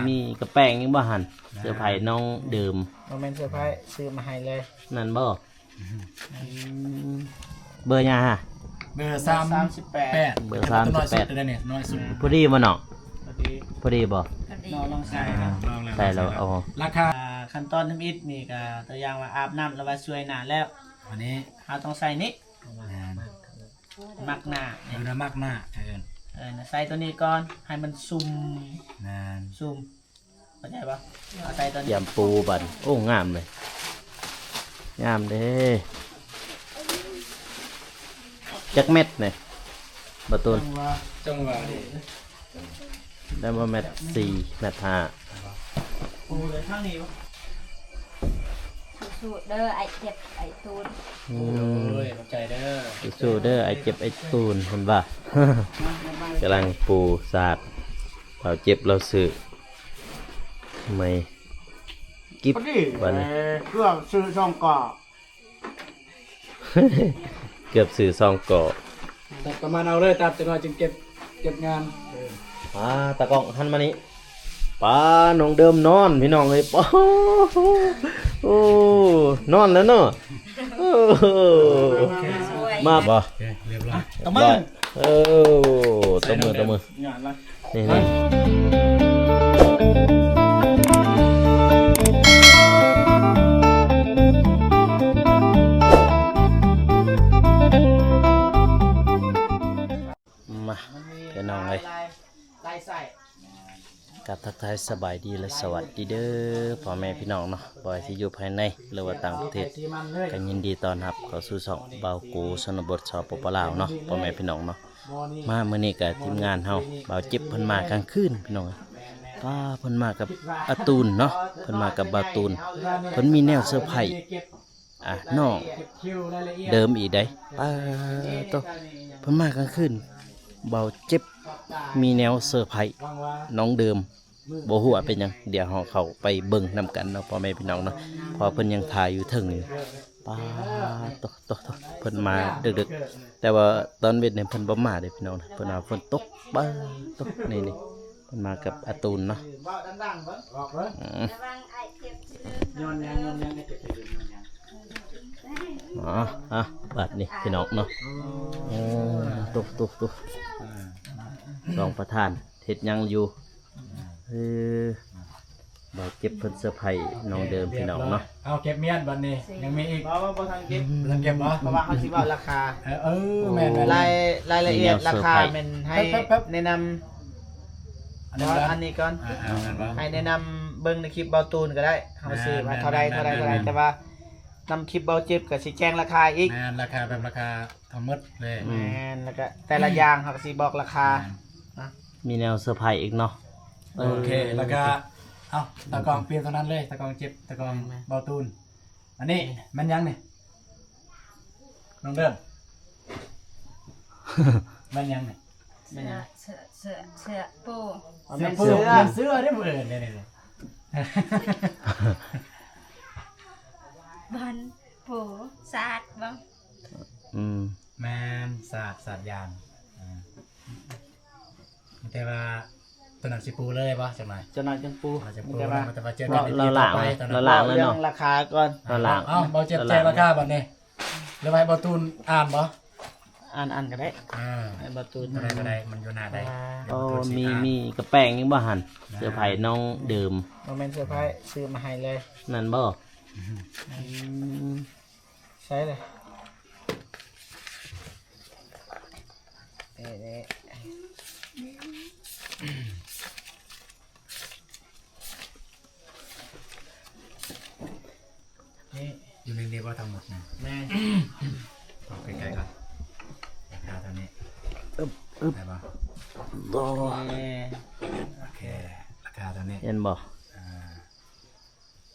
ມີກະແປ້ງອີກບໍ່ຫັ້ນ? ເຊີໄພນ້ອງເດີມ. ບໍ່ແມ່ນເຊີໄພ ຊື້ມາໃຫ້ເລີຍ. ແມ່ນບໍ່? ອືມ ເບີຫຍັງຫະ? ເບີສາມ ສາມສິບແປດ. ເບີສາມສິບແປດ ນ້ອຍສຸດເດ້ນີ້ ນ້ອຍສຸດ. ພໍດີບໍ່ນ້ອງ? ພໍດີ ພໍດີບໍ່? ນ້ອງ ນ້ອງໃສ່ ອ່າ ລອງແລ້ວ ໃສ່ແລ້ວ ລອງໃສ່ແລ້ວ. ອໍ ລາຄາ ອ່າ ຂັ້ນຕອນທຳອິດນີ້ກະ ຕົວຢ່າງວ່າອາບນ້ຳ ຫຼືວ່າຊ່ວຍໜ້າແລ້ວ ອັນນີ້ເຮົາຕ້ອງໃສ່ນີ້ ແມ່ນ ໝາກໜ້າ ເອີ ໝາກໜ້າ ເອີ ເອີ ໃສ່ຕົວນີ້ກ່ອນ ໃຫ້ມັນຊຸ່ມ ແມ່ນ ຊຸ່ມ ເຂົ້າໃຈບໍ່? ເອົາໃສ່ຕອນ ກຽມປູບັດ. ໂອ້ ງາມເລີຍ ງາມເດ້. ຈັກແມັດນີ້ບ່າວຕູນ? ຈັງຫວະ ຈັງຫວະນີ້ ໄດ້ບໍ່ແມັດສີ່ ແມັດຫ້າ? ປູເລີຍທາງນີ້ບໍ່? ສູ້ໆເດີ ອ້າຍເຈັບອ້າຍຕູນ. ອືມ ໂອ້ຍ ຂອບໃຈເດີ ສູ້ໆເດີ ອ້າຍເຈັບອ້າຍຕູນ ເພິ່ນວ່າ. ກຳລັງປູສາດ ບ່າວເຈັບລາວຊື້ໃໝ່ ກິບ ພໍດີ ບັດນີ້ ເອີ ເກືອບຊື້ສອງກໍ ເກືອບຊື້ສອງກໍ ຕັດປະມານເອົາເລີຍ ຕັດຈັກໜ້ອຍຈຶ່ງເກັບ ເກັບງານ. ອ່າ ຕາກ້ອງຫັນມານີ້ ປ້າ ນ້ອງເດີມນອນ ພີ່ນ້ອງເອີຍ. ໂອ້ ນອນແລ້ວເນາະ. ໂອ້ ມາບໍ່? ໂອເຄ ຮຽບຮ້ອຍ ຕະມື ເອີ ຕະມື ຕະມື ນີ້ ນີ້ ມາ ພີ່ນ້ອງເອີຍ ກາບທັກທາຍສະບາຍດີ ແລະ ສະຫວັດດີເດີ ພໍ່ແມ່ພີ່ນ້ອງເນາະ ບໍ່ວ່າຊິຢູ່ພາຍໃນ ຫຼືວ່າຕ່າງປະເທດ ກໍຍິນດີຕ້ອນຮັບເຂົ້າສູ່ຊ່ອງບ່າວໂກຊົນນະບົດ ສປປ ລາວເນາະ ພໍ່ແມ່ພີ່ນ້ອງເນາະ. ມາມື້ນີ້ກໍທີມງານເຮົາ ບ່າວເຈັບເພິ່ນມາກາງຄືນ ພີ່ນ້ອງເອີຍ. ປ້າ ເພິ່ນມາກັບອາຕູນເນາະ ເພິ່ນມາກັບບ່າວຕູນ ເພິ່ນມີແນວເຊີໄພ ອ່າ ນ້ອງເດີມອີກໃດ໋. ປ້າໂຕ ເພິ່ນມາກາງຄືນ ບ່າວເຈັບມີແນວເຊີໄພນ້ອງເດີມ ບໍ່ຮູ້ວ່າເປັນຫຍັງ ດຽວເຮົາເຂົ້າໄປເບິ່ງນຳກັນເນາະ ພໍ່ແມ່ພີ່ນ້ອງເນາະ ເພາະວ່າເພິ່ນຍັງຖ່າຍຢູ່ເທິງຢູ່. ປ້າໂຕ ໂຕ ໂຕ ເພິ່ນມາດຶກໆ ແຕ່ວ່າຕອນເວັນນີ້ເພິ່ນບໍ່ມາເດ້ພີ່ນ້ອງ ເພິ່ນວ່າຝົນຕົກ. ປ້າໂຕ ນີ້ໆ ເພິ່ນມາກັບອາຕູນເນາະ. ອືມ ຍ້ອນຫຍັງ ຍ້ອນຫຍັງ ອ້າຍເຈັບ ຍ້ອນຫຍັງ? ອໍ ອ່ະ ບາດນີ້ພີ່ນ້ອງເນາະ. ໂອ້ ໂຕ ໂຕ ໂຕ ອືມ ຮອງປະທານເຮັດຫຍັງຢູ່? ອືມ ເອີ ບ່າວເຈັບເພິ່ນເຊີໄພນ້ອງເດີມ ພີ່ນ້ອງເນາະ. ເອົາ ເກັບມ້ຽນບັດນີ້ ຍັງມີອີກ ບໍ່ ບໍ່ ບໍ່ທັນເກັບ ບໍ່ທັນເກັບບໍ່? ເພາະວ່າເຮົາຊິເວົ້າລາຄາ. ເອີ ເອີ ໂອ້ ແມ່ນໆ ລາຍ ລາຍລະອຽດລາຄາແມ່ນໃຫ້ແນະນຳ ອັນນີ້ກ່ອນ ອັນນີ້ກ່ອນ ອ່າ ອ່າ ແມ່ນບໍ່? ໃຫ້ແນະນຳເບິ່ງໃນຄລິບບ່າວຕູນກໍໄດ້ ເຮົາຊິວ່າເທົ່າໃດ ເທົ່າໃດ ເທົ່າໃດ ແຕ່ວ່ານຳຄລິບບ່າວເຈັບກໍຊິແຈ້ງລາຄາອີກ. ແມ່ນ ລາຄາແບບລາຄາທັງໝົດເລີຍ. ອືມ ແມ່ນ ແລ້ວກໍແຕ່ລະຢ່າງເຮົາກໍຊິບອກລາຄາ. ແມ່ນ ນະ ມີແນວເຊີໄພອີກເນາະ. ໂອເຄ ເອີ ແລ້ວກໍ ເອົ້າ ຕາກ້ອງປ່ຽນເທົ່ານັ້ນເລີຍ ຕາກ້ອງເຈັບ ຕາກ້ອງ ແມ່ນ ບ່າວຕູນ. ອັນນີ້ແມ່ນຫຍັງນີ້ ນ້ອງເດີມ? ແມ່ນຫຍັງນີ້? ແມ່ນຫຍັງ? ເສື້ອ ເສື້ອ ເສື້ອ ເສື້ອ ເສື້ອ ເສື້ອ ເສື້ອ ເສື້ອ ເສື້ອ ເສື້ອ ເດ້ ມື້ອື່ນເດ້ ນີ້ ນີ້ ບ່ອນປູສາດບໍ່? ອືມ ແມ່ນ ສາດ ສາດຢາງ ອ່າ ມີແຕ່ວ່າຕົວນັ້ນຊິປູເລີຍບໍ່? ຈັກໜ້ອຍ ຈັກໜ້ອຍຈັ່ງປູ ມີແຕ່ວ່າ ມີແຕ່ວ່າເຈີກັນອີພີຕໍ່ໄປ ຕອນນັ້ນ ເວົ້າເລື່ອງລາຄາກ່ອນ ລາວລ້າງ ເອົ້າ ເບົາເຈັບແຈ້ງລາຄາບັດນີ້ ຫຼືວ່າໃຫ້ເບົາຕູນອ່ານບໍ່? ອ່ານ ອ່ານກໍໄດ້ ອ່າ ໃຫ້ເບົາຕູນ ກໍໄດ້ ກໍໄດ້ ມັນຢູ່ໜ້າໃດ ໂອ້ ມີ ມີກະແປ້ງອີກບໍ່ຫັ້ນ? ເຊີໄພນ້ອງເດີມ ບໍ່ແມ່ນເຊີໄພ ຊື້ມາໃຫ້ເລີຍ ແມ່ນບໍ່? ອືມ ໃສ່ເລີຍ ເອີ ນີ້ ນີ້ ຢູ່ໃນນີ້ບໍ່ທັງໝົດນີ້? ແມ່ນ ເອົາໃກ້ໆກ່ອນ ລາຄາເທົ່ານີ້ ອຶບ ອຶບ ໄດ້ບໍ່? ບໍ່ ໂອເຄ ລາຄາເທົ່ານີ້ ເຫັນບໍ່? ອ່າ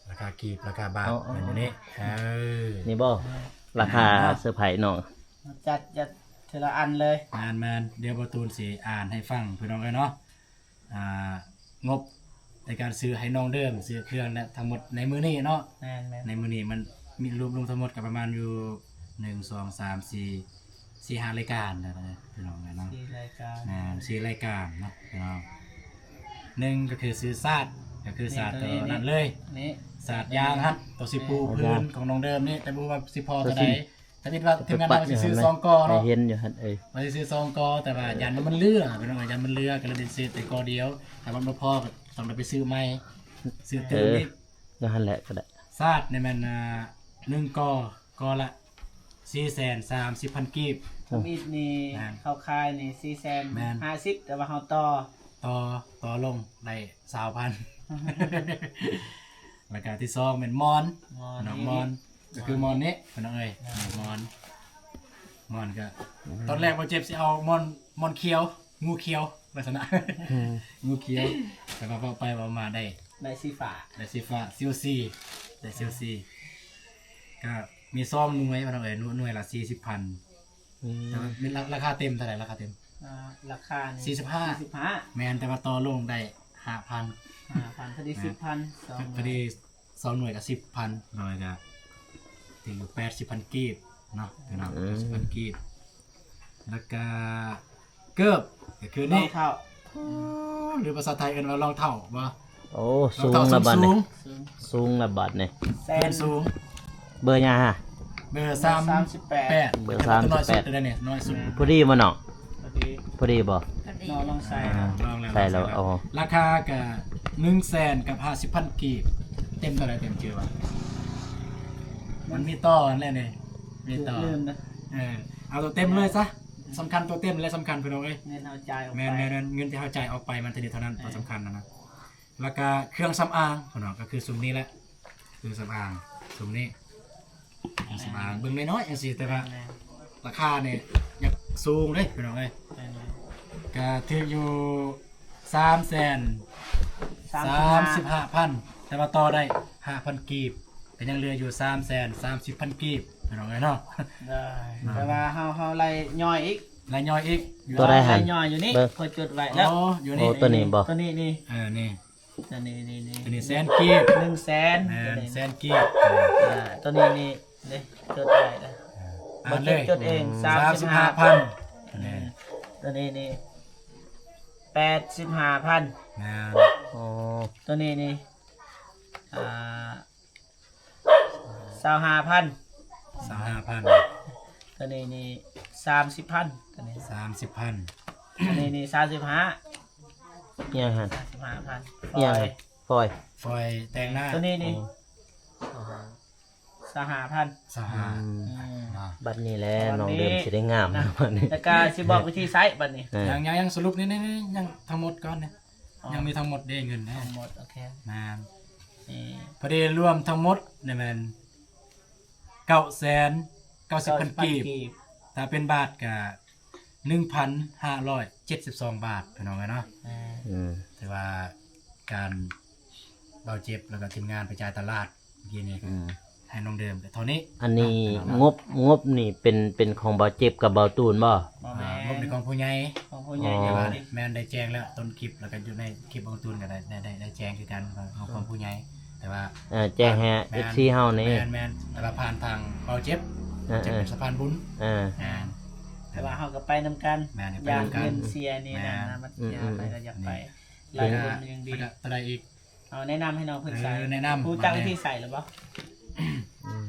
ລາຄາກີບ ລາຄາບາດ ເອົາ ເອົາ ແມ່ນຢູ່ນີ້ ເອີ ນີ້ບໍ່? ລາຄາ ອ່າ ເຊີໄພນ້ອງ ຈັດ ຈັດເທື່ອລະອັນເລີຍ ແມ່ນໆ ດຽວບ່າວຕູນຊິອ່ານໃຫ້ຟັງ ພີ່ນ້ອງເອີຍເນາະ ອ່າ ງົບໃນການຊື້ໃຫ້ນ້ອງເດີມ ຊື້ເຄື່ອງ ແລະ ທັງໝົດໃນມື້ນີ້ເນາະ ແມ່ນໆ ໃນມື້ນີ້ມັນມີລວມໆທັງໝົດກໍປະມານຢູ່ ໜຶ່ງ ສອງ ສາມ ສີ່ ສີ່ ຫ້າ ລາຍການແລ້ວນະ ພີ່ນ້ອງເອີຍເນາະ ສີ່ ລາຍການ ແມ່ນ ສີ່ ລາຍການເນາະ ພີ່ນ້ອງ ໜຶ່ງກໍຄືຊື້ສາດ ກໍຄືສາດ ນີ້ ໂຕ ໂຕນີ້ ນັ້ນເລີຍ ນີ້ ສາດຢາງຫັ້ນ ໂຕຊິປູ ເອີ ພື້ນຂອງນ້ອງເດີມນີ້ ແຕ່ບໍ່ຮູ້ວ່າຊິພໍເທົ່າໃດ ໂຕຊິ ທຳອິດວ່າທີມງານເຮົາຊິຊື້ສອງກໍເນາະ ເຫັນຢູ່ຫັ້ນ ເອີ ວ່າຊິຊື້ສອງກໍ ແຕ່ວ່າຢ້ານມັນເຫຼືອ ພີ່ນ້ອງ ຢ້ານມັນເຫຼືອ ກໍເລີຍໄດ້ຊື້ແຕ່ກໍດຽວ ຖ້າມັນບໍ່ພໍກໍຕ້ອງໄດ້ໄປຊື້ໃໝ່ ຊື້ຕື່ມອີກ ເອີ ນັ້ນແຫຼະກໍໄດ້ ສາດນີ້ແມ່ນ ອ່າ ໜຶ່ງກໍ ກໍລະສີ່ແສນສາມສິບພັນກີບ ທຳອິດນີ້ ແມ່ນ ເຂົາຂາຍນີ້ສີ່ແສນ ແມ່ນ ຫ້າສິບ ແຕ່ວ່າເຮົາຕໍ່ ຕໍ່ ຕໍ່ລົງໄດ້ຊາວພັນ ແລ້ວກະທີສອງແມ່ນໝອນ ໝອນ ເນາະ ອີກ ໝອນ ກໍຄືໝອນນີ້ ພີ່ນ້ອງເອີຍ ໝອນ ໝອນກໍ ອືມ ຕອນແລກບໍ່ເຈັບຊິເອົາໝອນ ໝອນຂຽວ ງູຂຽວ ລັກສະນະ ອືມ ງູຂຽວ ແຕ່ວ່າເວົ້າໄປເວົ້າມາໄດ້ ໄດ້ສີຟ້າ ໄດ້ສີຟ້າ ສີໂອຊີ ໄດ້ ອ່າ ຊີໂອຊີ ກໍມີສອງໜ່ວຍ ພີ່ນ້ອງເອີຍ ໜ່ວຍລະສີ່ສິບພັນ ອືມ ແຕ່ວ່າມີລາ ລາຄາເຕັມເທົ່າໃດ ລາຄາເຕັມ ອ່າ ລາຄານີ້ສີ່ສິບຫ້າ ສີ່ສິບຫ້າ ແມ່ນ ແຕ່ວ່າຕໍ່ລົງໄດ້ຫ້າພັນ ຫ້າພັນ ພໍດີສິບພັນ ສອງໜ່ວຍ ພໍດີສອງໜ່ວຍກໍສິບພັນ ໜ່ວຍກໍຖືຢູ່ແປດສິບພັນກີບເນາະ ພີ່ນ້ອງ ອືມ ແປດສິບພັນກີບ ແລ້ວກະເກີບ ກໍຄືນີ້ ລອງເທົ້າ ໂອ້ ຫຼືພາສາໄທເອີ້ນວ່າລອງເທົ້າບໍ່? ໂອ້ ລອງເທົ້າ ສູງລະບາດນີ້ ສູງ ສູງລະບາດນີ້ ແສນ ສູງ ເບີຫຍັງຫະ? ເບີສາມ ສາມສິບແປດ ເບີສາມສິບແປດ ນ້ອຍສຸດເລີຍນີ້ ນ້ອຍສຸດ ພໍດີບໍ່ນ້ອງ? ພໍດີ ພໍດີບໍ່? ນ້ອງລອງໃສ່ ອ່າ ລອງແລ້ວ ໃສ່ແລ້ວ ລອງໃສ່ແລ້ວ ເອົາ ລາຄາກະໜຶ່ງແສນກັບຫ້າສິບພັນກີບ ເຕັມເທົ່າໃດ ເຕັມຈື່ວ່າ ມັນມີຕໍ່ຫັ້ນແຫຼະນີ້ ມີຕໍ່ ລືມນະ ເອີ ເອົາໂຕເຕັມເລີຍຊະ ສຳຄັນ ໂຕເຕັມແຫຼະສຳຄັນ ພີ່ນ້ອງເອີຍ ເງິນເຮົາຈ່າຍອອກໄປ ແມ່ນໆ ເງິນທີ່ເຮົາຈ່າຍອອກໄປ ມັນເທົ່ານີ້ເທົ່ານັ້ນ ເອີ ໂຕສຳຄັນຫັ້ນນະ ແລ້ວກະເຄື່ອງສຳອາງ ພີ່ນ້ອງ ກໍຄືຊຸມນີ້ແຫຼະ ເຄື່ອງສຳອາງຊຸມນີ້ ເຄື່ອງສຳອາງ ເບິ່ງນ້ອຍໆ ຈັ່ງຊີ້ ແຕ່ວ່າ ແມ່ນໆ ລາຄານີ້ຢາກສູງເດ້ ພີ່ນ້ອງເອີຍ ແມ່ນໆ ກະຖືກຢູ່ສາມແສນສາມສິບຫ້າພັນ ແຕ່ວ່າຕໍ່ໄດ້ຫ້າພັນກີບ ກໍຍັງເຫຼືອຢູ່ສາມແສນສາມສິບພັນກີບ ພີ່ນ້ອງເອີຍເນາະ ໄດ້ ອ່າ ແຕ່ວ່າເຮົາ ເຮົາໄລ່ຍ່ອຍອີກ ໄລ່ຍ່ອຍອີກ ຕົວໃດຫັ້ນ? ໄລ່ຍ່ອຍຢູ່ນີ້ ເບິ່ງ ຂ້ອຍຈົດໄວ້ແລ້ວ ໂອ້ ຢູ່ນີ້ ໂອ້ ຕົວນີ້ບໍ່? ຕົວນີ້ນີ້ ເອີ ນີ້ ຕົວນີ້ ນີ້ ນີ້ ຕົວນີ້ແສນກີບ ໜຶ່ງແສນ ແມ່ນ ແສນກີບ ອ່າ ຕົວນີ້ນີ້ ເດ້ ຈົດໄວ້ເດີ ອ່າ ບໍ່ ອ່ານເລີຍ ຈົດເອງ ສາມສິບຫ້າພັນ ສາມສິບຫ້າພັນ ແມ່ນ ຕົວນີ້ນີ້ ແປດສິບຫ້າພັນ ແມ່ນ ໂອ້ ຕົວນີ້ນີ້ ອ່າ ຊາວຫ້າພັນ ຊາວຫ້າພັນ ຕົວນີ້ນີ້ ສາມສິບພັນ ຕົວນີ້ ສາມສິບພັນ ຕົວນີ້ນີ້ ສາມສິບຫ້າ ອີຫຍັງຫັ້ນ? ສາມສິບຫ້າພັນ ອີຫຍັງ? ຟອຍ ຟອຍ ຟອຍແຕ່ງໜ້າ ຕົວນີ້ນີ້ ໂອ້ ຊາວຫ້າພັນ ຊາວຫ້າ ອືມ ອືມ ບັດນີ້ແຫຼະ ບັດນີ້ ນ້ອງເດີມຊິໄດ້ງາມ ນະ ບັດນີ້ ແລ້ວກໍຊິບອກວິທີໃຊ້ບັດນີ້ ເອີ ຍັງ ຍັງ ຍັງສະຫຼຸບນີ້ ນີ້ ນີ້ ຍັງທັງໝົດກ່ອນນີ້ ອໍ ຍັງມີທັງໝົດເດ້ເງິນນະ ທັງໝົດ ໂອເຄ ແມ່ນ ນີ້ ພໍດີລວມທັງໝົດນີ້ແມ່ນເກົ້າແສນເກົ້າສິບພັນ ເກົ້າສິບພັນ ກີບ ກີບ ຖ້າເປັນບາດກະໜຶ່ງພັນຫ້າຮ້ອຍເຈັດສິບສອງບາດ ພີ່ນ້ອງເອີຍເນາະ ແມ່ນ ອືມ ຖືວ່າການ ເບົາເຈັບ ແລ້ວກໍທີມງານໄປຈ່າຍຕະຫຼາດ ກີ້ນີ້ ອືມ ໃຫ້ນ້ອງເດີມກໍເທົ່ານີ້ ອັນນີ້ ເນາະ ງົບ ງົບນີ້ເປັນ ເປັນຂອງເບົາເຈັບກັບເບົາຕູນບໍ່? ບໍ່ແມ່ນ ອ່າ ງົບນີ້ຂອງຜູ້ໃຫຍ່ ຂອງຜູ້ໃຫຍ່ ອໍ ແຕ່ວ່າແມ່ນໄດ້ແຈ້ງແລ້ວຕົ້ນຄລິບ ແລ້ວກໍຢູ່ໃນຄລິບຂອງຕູນກໍໄດ້ ໄດ້ ໄດ້ ໄດ້ແຈ້ງຄືກັນວ່າຂອງ ຂອງຜູ້ໃຫຍ່ ແຕ່ວ່າ ເອີ ແຈ້ງໃຫ້ ແມ່ນ ເອັຟຊີ ເຮົານີ້ ແມ່ນ ແມ່ນ ແຕ່ວ່າຜ່ານທາງເບົາເຈັບ ເອີ ເຈັບເປັນສະພານບຸນ ເອີ ແມ່ນ ແຕ່ວ່າເຮົາກໍໄປນຳກັນ ແມ່ນ ໄປນຳກັນ ຢ້ານເງິນເສຍນີ້ນະ ແມ່ນ ມັນເສຍ ອືມ ໄປກໍຢາກໄປ ອືມ ຫຼາຍຄົນຍັງດີ ແລ້ວກໍ ແລ້ວກໍໄປໄດ້ອີກ ເອົາແນະນຳໃຫ້ນ້ອງເພິ່ນໃສ່ ເອີ ແນະນຳ ຮູ້ຈັກວິທີໃສ່ແລ້ວບໍ່? ອືມ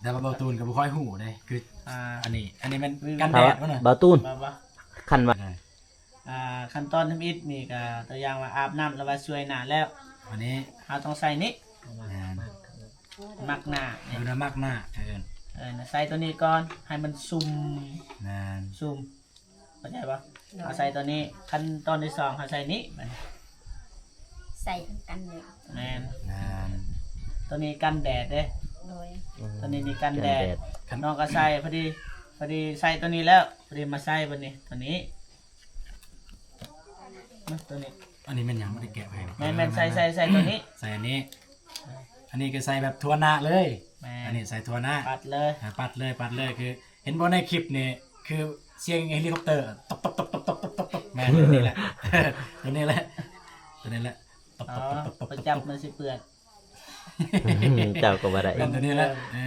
ແຕ່ວ່າເບົາຕູນກໍບໍ່ຄ່ອຍຮູ້ເດ້ ຄື ອ່າ ອັນນີ້ ອັນນີ້ແມ່ນກັນແດດບໍ່ນະ? ເບົາຕູນ ບໍ່ ບໍ່ ຄັນວ່າ ອ່າ ຂັ້ນຕອນທຳອິດນີ້ກໍຕົວຢ່າງວ່າອາບນ້ຳ ຫຼືວ່າຊ່ວຍໜ້າແລ້ວ ອັນນີ້ເຮົາຕ້ອງໃສ່ນີ້ ແມ່ນ ໝັກໜ້າ ເອີ ໝັກໜ້າ ເອີ ເອີ ໃສ່ຕົວນີ້ກ່ອນ ໃຫ້ມັນຊຸ່ມ ແມ່ນ ຊຸ່ມ ເຂົ້າໃຈບໍ່? ໂດຍ ເຮົາໃສ່ຕົວນີ້ ຂັ້ນຕອນທີສອງເຮົາໃສ່ນີ້ ໃສ່ຄືກັນເລີຍ ແມ່ນ ແມ່ນ ຕົວນີ້ກັນແດດເດ້ ໂດຍ ອືມ ຕົວນີ້ນີ້ກັນແດດ ກັນແດດ ນ້ອງກໍໃສ່ພໍດີ ພໍດີໃສ່ຕົວນີ້ແລ້ວ ພໍດີມາໃສ່ບັດນີ້ ຕົວນີ້ ມາ ຕົວນີ້ ອັນນີ້ແມ່ນຫຍັງ? ບໍ່ໄດ້ແກະໃຫ້ ແມ່ນໆ ໃສ່ ໃສ່ ໃສ່ຕົວນີ້ ໃສ່ອັນນີ້ ອັນນີ້ກໍໃສ່ແບບທົ່ວໜ້າເລີຍ ແມ່ນ ອັນນີ້ໃສ່ທົ່ວໜ້າ ປັດເລີຍ ອ່າ ປັດເລີຍ ປັດເລີຍ ຄື ເຫັນບໍ່ໃນຄລິບນີ້ ຄືສຽງເຮລິຄອບເຕີ ຕົບໆໆໆໆ ແມ່ນ ຕົວນີ້ແຫຼະ ຕົວນີ້ແຫຼະ ຕົວນີ້ແຫຼະ ຕົບໆໆໆໆ ໄປຈັບມັນຊິເປື້ອນ ເຈົ້າກໍບໍ່ໄດ້ ແມ່ນຕົວນີ້ແຫຼະ ເອີ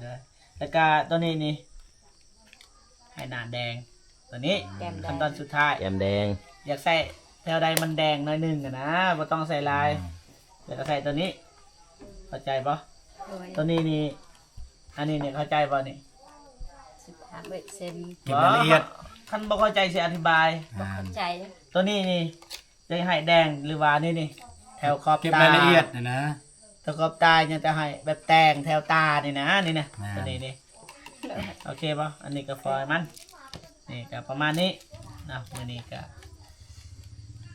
ໂດຍໆ ແລ້ວກະຕົວນີ້ນີ້ ໃຫ້ໜ້າແດງ ຕົວນີ້ ແກ້ມແດງ ຂັ້ນຕອນສຸດທ້າຍ ແກ້ມແດງ ຢາກໃສ່ ແຖວໃດມັນແດງໜ້ອຍໜຶ່ງຫັ້ນນະ ບໍ່ຕ້ອງໃສ່ຫຼາຍ. ອືມ ແລ້ວກໍໃສ່ຕົວນີ້ ເຂົ້າໃຈບໍ່? ໂດຍ ຕົວນີ້ນີ້ ອັນນີ້ນີ້ເຂົ້າໃຈບໍ່ນີ້? ສິບຫ້າເປີເຊັນ ເກັບລາຍລະອຽດ. ຄັນບໍ່ເຂົ້າໃຈຊິອະທິບາຍ. ບໍ່ເຂົ້າໃຈ. ຕົວນີ້ນີ້ ຈະໃຫ້ແດງ ຫຼືວ່ານີ້ນີ້ ແຖວຂອບຕາ ເກັບລາຍລະອຽດນະນະ ແຖວຂອບຕາຍັງຈະໃຫ້ແບບແຕ່ງແຖວຕານີ້ນະ ນີ້ນະ ແມ່ນ ຕົວນີ້ນີ້ ໂອເຄບໍ່? ອັນນີ້ກໍຟອຍມັນ ນີ້ກໍປະມານນີ້ເນາະ. ມື້ນີ້ກໍ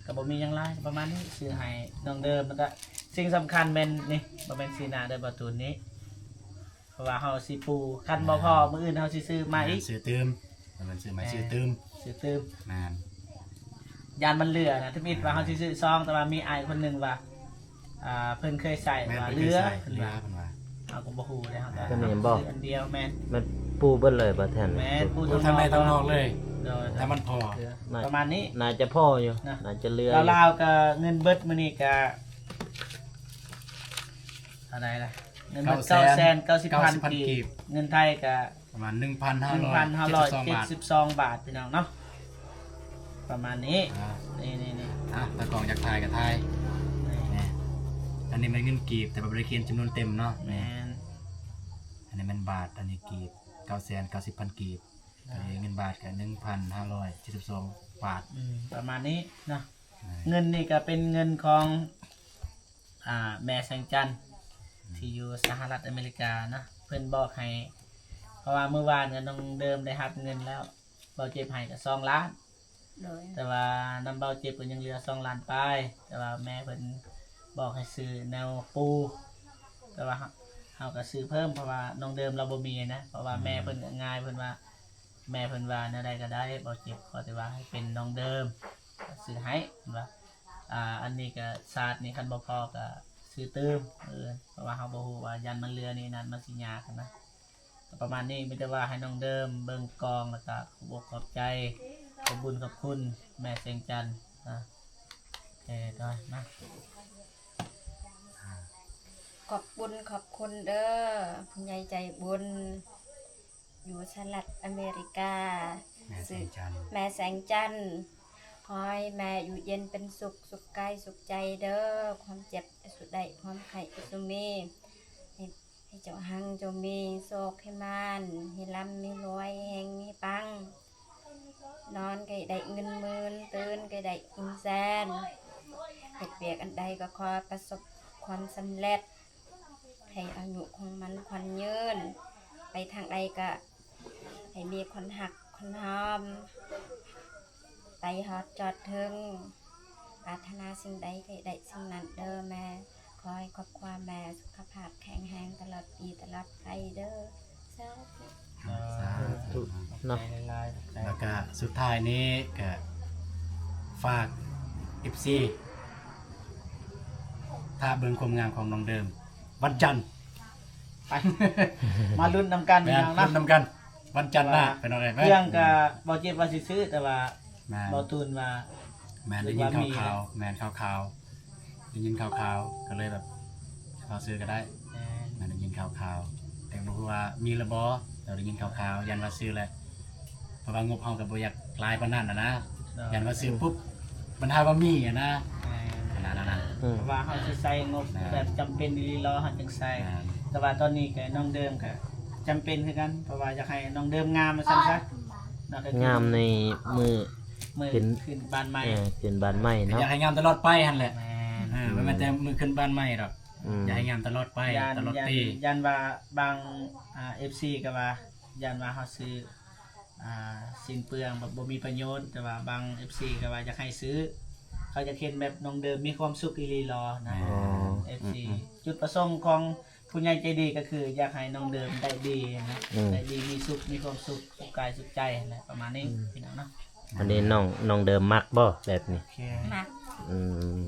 ກໍບໍ່ມີຫຍັງຫຼາຍ ປະມານນີ້ ຊື້ໃຫ້ນ້ອງເດີມ. ແລ້ວກໍສິ່ງສຳຄັນແມ່ນນີ້ ບໍ່ແມ່ນສີໜ້າເດີ ບໍ່ຕູນນີ້ ເພາະວ່າເຮົາຊິປູ ຄັນບໍ່ພໍ ອ່າ ມື້ອື່ນເຮົາຊິຊື້ໃໝ່ອີກ ຊື້ຕື່ມ ເພິ່ນຊື້ໃໝ່ ແມ່ນ ຊື້ຕື່ມ ຊື້ຕື່ມ ແມ່ນ ຢ້ານມັນເຫຼືອນະ. ທຳອິດວ່າເຮົາຊິຊື້ຊອງ ແຕ່ວ່າມີອ້າຍຄົນໜຶ່ງວ່າ ອ່າ ເພິ່ນເຄີຍໃສ່ ແມ່ນ ວ່າເຫຼືອ ເພິ່ນວ່າ ເພິ່ນວ່າ ເຮົາກໍບໍ່ຮູ້ເດ້ ເຮົາກໍ ຕົວນີ້ແມ່ນບໍ່? ອັນດຽວ ແມ່ນ ແມ່ນປູເບິດເລີຍບໍ່ແທ່ນ? ແມ່ນ ປູ ປູທັງໃນທັງນອກເລີຍ ໂດຍ ແຕ່ມັນພໍ ປະມານນີ້ ໜ້າຈະພໍຢູ່ນະ ໜ້າຈະເຫຼືອຢູ່. ລາວໆກໍເງິນເບິດມື້ນີ້ກໍ ເທົ່າໃດລະ? ເງິນເບິດ ເກົ້າແສນເກົ້າສິບພັນ ເກົ້າສິບພັນ ກີບ ກີບ ເງິນໄທກໍປະມານ ໜຶ່ງພັນຫ້າຮ້ອຍເຈັດສິບສອງບາດ ໜຶ່ງພັນຫ້າຮ້ອຍເຈັດສິບສອງບາດ ພີ່ນ້ອງເນາະ ປະມານນີ້. ອ່າ ນີ້ໆໆ ອ່ະ ຕາກ້ອງຢາກຖ່າຍກໍຖ່າຍ ນີ້ ນີ້ ອັນນີ້ແມ່ນເງິນກີບ ແຕ່ວ່າບໍ່ໄດ້ຂຽນຈຳນວນເຕັມເນາະ. ແມ່ນ ອັນນີ້ແມ່ນບາດ ອັນນີ້ກີບ ເກົ້າແສນເກົ້າສິບພັນ ກີບ ອ່າ ອັນນີ້ເງິນບາດກໍ ໜຶ່ງພັນຫ້າຮ້ອຍເຈັດສິບສອງບາດ ອືມ ປະມານນີ້ເນາະ. ອ່າ ເງິນນີ້ກໍເປັນເງິນຂອງ ອ່າ ແມ່ແສງຈັນ ອືມ ທີ່ຢູ່ສະຫະລັດອາເມລິກາເນາະ ເພິ່ນບອກໃຫ້ ເພາະວ່າມື້ວານກໍນ້ອງເດີມໄດ້ຮັບເງິນແລ້ວ ເບົາເຈັບໃຫ້ກໍສອງລ້ານ ໂດຍ ແຕ່ວ່ານຳເບົາເຈັບກໍຍັງເຫຼືອສອງລ້ານປາຍ ແຕ່ວ່າແມ່ເພິ່ນບອກໃຫ້ຊື້ແນວປູ ແຕ່ວ່າເຮົາ ເຮົາກໍຊື້ເພີ່ມ ເພາະວ່ານ້ອງເດີມລາວບໍ່ມີນະ ເພາະວ່າ ອືມ ແມ່ເພິ່ນກໍງ່າຍ ເພິ່ນວ່າ ແມ່ເພິ່ນວ່າແນວໃດກໍໄດ້ ເບົາເຈັບ ຂໍແຕ່ວ່າໃຫ້ເປັນນ້ອງເດີມ ຊື້ໃຫ້ ເພິ່ນວ່າ. ອ່າ ອັນນີ້ກໍຊາດນີ້ ຄັນບໍ່ພໍກໍຊື້ຕື່ມ ເອີ ເພາະວ່າເຮົາບໍ່ຮູ້ວ່າຢ້ານມັນເຫຼືອນີ້ນັ້ນ ມັນຊິຍາກນະ. ກໍປະມານນີ້ ມີແຕ່ວ່າໃຫ້ນ້ອງເດີມເບິ່ງກ້ອງ ແລ້ວກໍຂອບອົກຂອບໃຈ ຂອບບຸນຂອບຄຸນແມ່ແສງຈັນ ນະ ເອີ ໂດຍ ມາ ຂອບບຸນຂອບຄຸນເດີ ຜູ້ໃຫຍ່ໃຈບຸນ ຢູ່ສະຫະລັດອາເມລິກາ ແມ່ແສງຈັນ ຊື່ແມ່ແສງຈັນ ຂໍໃຫ້ແມ່ຢູ່ເຢັນເປັນສຸກ ສຸກກາຍສຸກໃຈເດີ ຄວາມເຈັບຢ່າສູ່ໄດ້ ຄວາມໄຂ້ຢ່າສູ່ມີ ໃຫ້ ໃຫ້ເຈົ້າຮັ່ງເຈົ້າມີ ໂຊກໃຫ້ໝານ ໃຫ້ລ່ຳໃຫ້ລວຍ ເຮັງໃຫ້ປັງ ນອນກໍໃຫ້ໄດ້ເງິນໝື່ນ ຕື່ນກໍໃຫ້ໄດ້ເງິນແສນ ເຮັດວຽກອັນໃດກໍຂໍປະສົບຄວາມສຳເລັດ ໃຫ້ອາຍຸຂອງມັນຂວັນຍືນ ໄປທາງໃດກະໃຫ້ມີຄົນຮັກຄົນຫອມ ໄປຮອດຈອດເຖິງ ປາດຖະໜາສິ່ງໃດໃຫ້ໄດ້ສິ່ງນັ້ນເດີແມ່ ຂໍໃຫ້ຄອບຄົວແມ່ສຸຂະພາບແຂງແຮງຕະຫຼອດປີຕະຫຼອດໄປເດີ ສາທຸ. ສາທຸເນາະ ແລ້ວກະສຸດທ້າຍນີ້ກະຝາກເອັຟຊີ ຖ້າເບິ່ງຄວາມງາມຂອງນ້ອງເດີມ ວັນຈັນ ໄປ ມາລຸ້ນນຳກັນ ແມ່ນ ພີ່ນ້ອງເນາະ ລຸ້ນນຳກັນ ວັນຈັນໜ້າ ວ່າ ພີ່ນ້ອງເອີຍ ເຄື່ອງກະ ເອີ ບໍ່ເຈັບວ່າຊິຊື້ ແຕ່ວ່າ ແມ່ນ ບໍ່ຕູນວ່າ ແມ່ນ ໄດ້ຍິນຂ່າວໆ ແມ່ນ ຂ່າວໆ ໄດ້ຍິນຂ່າວໆ ກໍເລີຍແບບ ເຮົາຊື້ກໍໄດ້ ແມ່ນ ແມ່ນ ໄດ້ຍິນຂ່າວໆ ແຕ່ບໍ່ຮູ້ວ່າມີຫຼືບໍ່ ແຕ່ໄດ້ຍິນຂ່າວໆ ຢ້ານວ່າຊື້ແຫຼະ ເພາະວ່າງົບເຮົາກໍບໍ່ຢາກຫຼາຍປານນັ້ນນະ ໂດຍ ຢ້ານວ່າຊື້ປຸບ ບັນຫາວ່າມີຫັ້ນນະ ແມ່ນ ຂະໜາດນັ້ນນະ ອືມ ເພາະວ່າເຮົາຊິໃຊ້ງົບ ແມ່ນ ແບບຈຳເປັນອີ່ຫຼີເນາະ ເຮົາຈຶ່ງໃຊ້ ແມ່ນ ແຕ່ວ່າຕອນນີ້ກໍນ້ອງເດີມກໍຈຳເປັນຄືກັນ ເພາະວ່າຢາກໃຫ້ນ້ອງເດີມງາມວ່າຊັ້ນຊະ ເນາະ ກໍຄື ງາມໃນມື້ ມື້ຂຶ້ນ ຂຶ້ນບ້ານໃໝ່ ເອີ ຂຶ້ນບ້ານໃໝ່ເນາະ ຢາກໃຫ້ງາມຕະຫຼອດໄປຫັ້ນແຫຼະ ແມ່ນ ເອີ ບໍ່ແມ່ນແຕ່ມື້ຂຶ້ນບ້ານໃໝ່ດອກ ອືມ ຢາກໃຫ້ງາມຕະຫຼອດໄປ ຢ້ານ ຕະຫຼອດປີ ຢ້ານ ຢ້ານວ່າບາງ ອ່າ ເອັຟຊີກໍວ່າ ຢ້ານວ່າເຮົາຊື້ ອ່າ ສິ້ນເປືອງ ແບບບໍ່ມີປະໂຫຍດ ແຕ່ວ່າບາງເອັຟຊີກໍວ່າຢາກໃຫ້ຊື້ ເຂົາຢາກເຫັນແບບນ້ອງເດີມມີຄວາມສຸກອີ່ຫຼີເນາະ ອໍ ເອັຟຊີ ອືມໆ ຈຸດປະສົງຂອງ ຜູ້ໃຫຍ່ໃຈດີກໍຄືຢາກໃຫ້ນ້ອງເດີມໄດ້ດີນະ ອືມ ໄດ້ດີ ມີສຸກ ມີຄວາມສຸກ ສຸກກາຍສຸກໃຈຫັ້ນແຫຼະ ປະມານນີ້ ອືມ ພີ່ນ້ອງເນາະ ອັນນີ້ນ້ອງ ນ້ອງເດີມມັກບໍ່ແບບນີ້? ໂອເຄ ມັກ ອືມ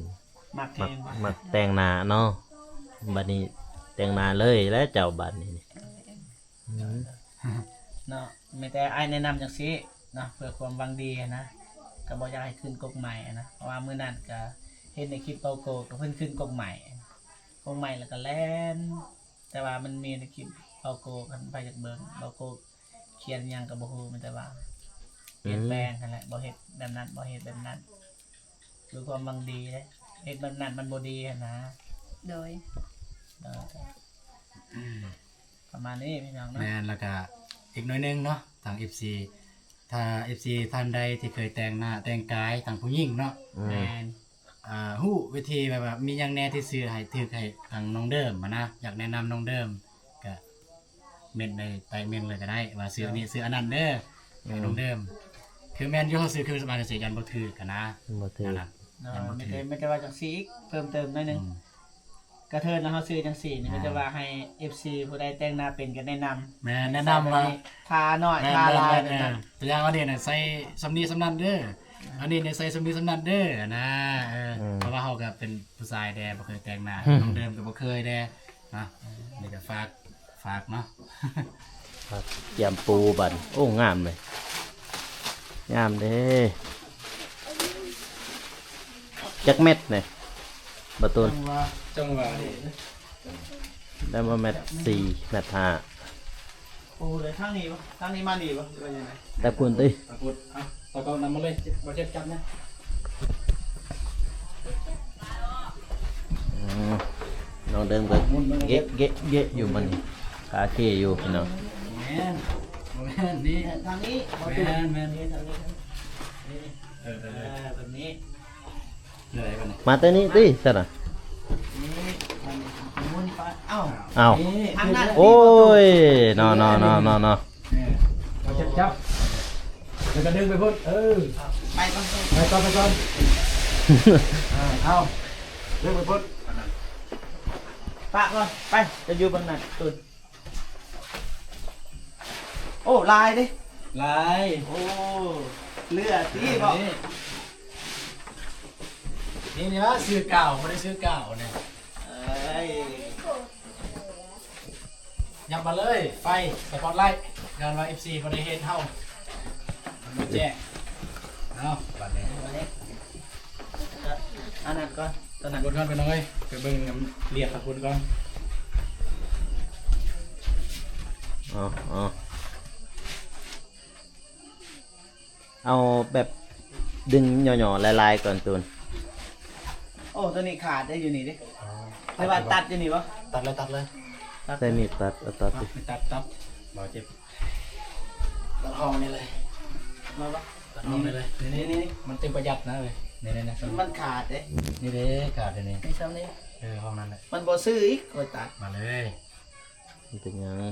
ມັກແຮງ ມັກແຕ່ງໜ້າເນາະ ບັດນີ້ແຕ່ງໜ້າເລີຍແຫຼະເຈົ້າ ບັດນີ້ ເອີ ອືມ ເນາະ ມີແຕ່ອ້າຍແນະນຳຈັ່ງຊີ້ເນາະ ເພື່ອຄວາມຫວັງດີຫັ້ນນະ ກໍບໍ່ຢາກໃຫ້ຂຶ້ນກົກໃໝ່ຫັ້ນນະ ເພາະວ່າມື້ນັ້ນກໍເຫັນໃນຄລິບເບົາໂກກ ກໍເພິ່ນຂຶ້ນກົກໃໝ່ ກົກໃໝ່ແລ້ວກໍແລ່ນ ແຕ່ວ່າມັນມີໃນຄລິບເບົາໂກກ ຄັນໃຜຢາກເບິ່ງ ເບົາໂກກຂຽນຫຍັງກໍບໍ່ຮູ້ ມີແຕ່ວ່າ ອືມ ປ່ຽນແປງຫັ້ນແຫຼະ ບໍ່ເຮັດແບບນັ້ນ ບໍ່ເຮັດແບບນັ້ນ ຄືຄວາມຫວັງດີເດ້ ເຮັດແບບນັ້ນມັນບໍ່ດີຫັ້ນນະ. ໂດຍ ໂດຍ ປະມານນີ້ພີ່ນ້ອງເນາະ. ແມ່ນ ແລ້ວກະອີກໜ້ອຍໜຶ່ງເນາະ ທາງເອັຟຊີ ຖ້າເອັຟຊີທ່ານໃດທີ່ເຄີຍແຕ່ງໜ້າແຕ່ງກາຍ ທາງຜູ້ຍິງເນາະ ອືມ ແມ່ນ ອ່າ ຮູ້ວິທີແບບວ່າມີຫຍັງແດ່ທີ່ຊື້ໃຫ້ຖືກໃຫ້ທາງນ້ອງເດີມຫັ້ນນະ ຢາກແນະນຳນ້ອງເດີມ ກະເມັ້ນໃນໃຕ້ເມັ້ນເລີຍກະໄດ້ ວ່າຊື້ອັນນີ້ ອືມ ຊື້ອັນນັ້ນເດີ ອືມ ໃຫ້ນ້ອງເດີມ. ຄືແມ່ນຢູ່ ເຮົາຊື້ເຄື່ອງສຳອາງຈັ່ງຊີ້ ຢ້ານບໍ່ຖືກຫັ້ນນະ ບໍ່ຖືກ ນັ້ນນະ ເນາະ ຢ້ານບໍ່ຖືກ. ມີແຕ່ ມີແຕ່ວ່າຈັ່ງຊີ້ອີກ ເພີ່ມເຕີມໜ້ອຍໜຶ່ງ ອືມ ກະເທີນເຮົາຊື້ຈັ່ງຊີ້ນີ້ ແມ່ນ ມີແຕ່ວ່າໃຫ້ເອັຟຊີຜູ້ໃດແຕ່ງໜ້າເປັນກະແນະນຳ ແມ່ນ ແນະນຳວ່າ ທາໜ້ອຍ ແມ່ນ ທາຫຼາຍ ແມ່ນ ແບບນັ້ນ. ແມ່ນ ຕົວຢ່າງອັນນີ້ນະ ໃສ່ສ່ຳນີ້ສ່ຳນັ້ນເດີ ອັນນີ້ນະ ໃສ່ສ່ຳນີ້ສ່ຳນັ້ນເດີນະ. ເອີ ອືມ ເພາະວ່າເຮົາກະເປັນຜູ້ຊາຍແດ່ ບໍ່ເຄີຍແຕ່ງໜ້າ ອືມ ນ້ອງເດີມກະບໍ່ເຄີຍແດ່ເນາະ. ນີ້ກະຝາກ ຝາກເນາະ ຝາກກຽມປູບັດ. ໂອ້ ງາມເລີຍ ງາມເດ້. ຈັກແມັດນີ້ ບ່າວຕູນ? ຈັ່ງຫວະ ຈັ່ງຫວະນີ້ ໄດ້ບໍ່ແມັດສີ່ ແມັດຫ້າ. ໂອ້ ໄດ້ທາງນີ້ບໍ່? ທາງນີ້ມານີ້ບໍ່ ຫຼືວ່າຈັ່ງໃດ? ຕາກຸນຕິ ຕາກຸນ. ເອົາ ຕາກອງນຳມາເລີຍ ບໍ່ເຈັບຈັບນະ. ອືມ ນ້ອງເດີມກະເກະເກະເກະຢູ່ມື້ນີ້ ຄາເຄຢູ່ພີ່ນ້ອງ. ແມ່ນ ບໍ່ແມ່ນ ນີ້ ທາງນີ້ ແມ່ນ ແມ່ນ ນີ້ ທາງນີ້ ນີ້ ເອີ ເອີ ເອີ ແບບນີ້. ມາແຕ່ນີ້ຕິຊັ້ນນະ. ນີ້ ມັນໝູນໄປ ເອົ້າ ເອົ້າ ນີ້ ທາງນັ້ນ ໂອ້ຍ ເນາະ ເນາະ ເນາະ ເນາະ ເນາະ. ເອີ ເອົາຈັບ ຈັບ ແລ້ວກະດຶງໄປພຸ້ນ. ເອີ ໄປກ່ອນ ໄປກ່ອນ ໄປກ່ອນ. ເອົາ ເອົາ ດຶງໄປພຸ້ນ ປະກ່ອນ ໄປ ຈະຢູ່ບ່ອນນັ້ນ ຕຸນ. ໂອ້ ຫຼາຍເດ້ ຫຼາຍ. ໂອ້ ເຫຼືອຕິບໍ? ນີ້ ນີ້ລະ ຊື້ກາວ ບໍ່ໄດ້ຊື້ກາວນີ້. ເອີຍ ຍັບມາເລີຍ ໄຟສະປອດໄລ ຍ້ອນວ່າເອັຟຊີບໍ່ໄດ້ເຮັດເຮົາ ມັນບໍ່ແຈ້ງ. ເອົາ ບາດນີ້ ອັນນັ້ນກ່ອນ ຕອນນັ້ນ ທາງພຸ້ນກ່ອນ ພີ່ນ້ອງເອີຍ ໄປເບິ່ງນຳລຽບທາງພຸ້ນກ່ອນ. ເອົາ ເອົາ ເອົາແບບດຶງຫຍໍ້ໆ ຫຼາຍໆ ກ່ອນຕູນ. ໂອ້ ໂຕນີ້ຂາດໄດ້ຢູ່ນີ້ເດ້. ອໍ ຫຼືວ່າຕັດຢູ່ນີ້ບໍ່? ຕັດເລີຍ ຕັດເລີຍ ຕັດ ໃຊ້ມີດຕັດ ເອົາຕັດ ຕັດ ຕັດ ບໍ່ເຈັບ. ຕັດຫ້ອງນີ້ເລີຍ ມາບໍ່? ຕັດຫ້ອງນີ້ເລີຍ ນີ້ໆ ນີ້ ນີ້ ມັນຈຶ່ງປະຢັດນະເວີຍ. ນີ້ໆ ນີ້ ມັນຂາດເດ້ ນີ້ເດ້ ຂາດຢູ່ນີ້ ນີ້ຊ່ຳນີ້. ເອີ ຫ້ອງນັ້ນແຫຼະ ມັນບໍ່ຊື້ອີກ ຂ້ອຍຕັດ ມາເລີຍ. ມັນເປັນຫຍັງ?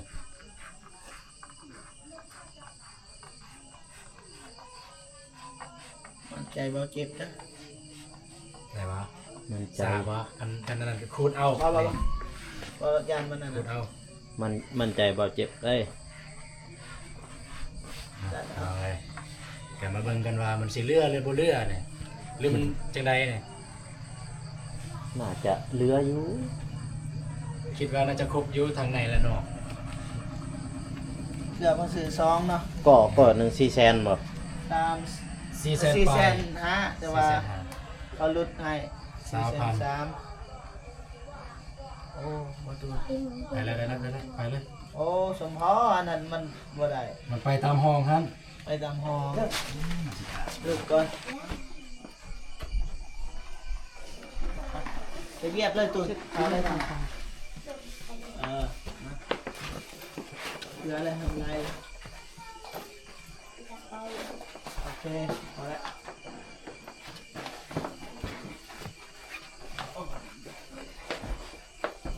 ໝັ້ນໃຈບໍ່ເຈັບເດີ ໄດ້ບໍ່? ໝັ້ນໃຈ ສາບໍ່? ຄັນ ຄັນອັນນັ້ນກະຂູດເອົາ ບໍ່ ບໍ່ ບໍ່ ຢ້ານມັນອັນນັ້ນ ຂູດເອົາ. ໝັ້ນ ໝັ້ນໃຈບໍ່ເຈັບເດີ. ເອົາເລີຍ ກະມາເບິ່ງກັນວ່າມັນຊິເຫຼືອຫຼືບໍ່ເຫຼືອນີ້ ຫຼືມັນຈັ່ງໃດນີ້? ໜ້າຈະເຫຼືອຢູ່ ຄິດວ່າໜ້າຈະຄົບຢູ່ທາງໃນແລະເນາະ. ເຫຼືອພາສີສອງເນາະ ກໍ ກໍໜຶ່ງສີ່ແສນບໍ່? ສາມ ສີ່ແສນ ສີ່ແສນຫ້າ ແຕ່ວ່າ ສີ່ແສນຫ້າ ເຂົາຫຼຸດໃຫ້ ສາມ ສີ່ແສນສາມ. ໂອ້ ບໍ່ຕົວະ ໄປເລີຍ ໄປເລີຍ ໄປເລີຍ ໄປເລີຍ. ໂອ້ ສົມພໍ ອັນນັ້ນມັນບໍ່ໄດ້ ມັນໄປຕາມຫ້ອງຫັ້ນ ໄປຕາມຫ້ອງ. ເອີ ເລີກກ່ອນ ໄປວຽບເລີຍຕູນ ເອົາເລີຍ ເອີ ມາ ເຫຼືອແລ້ວ ທຳລາຍ ໂອເຄ ພໍແລ້ວ.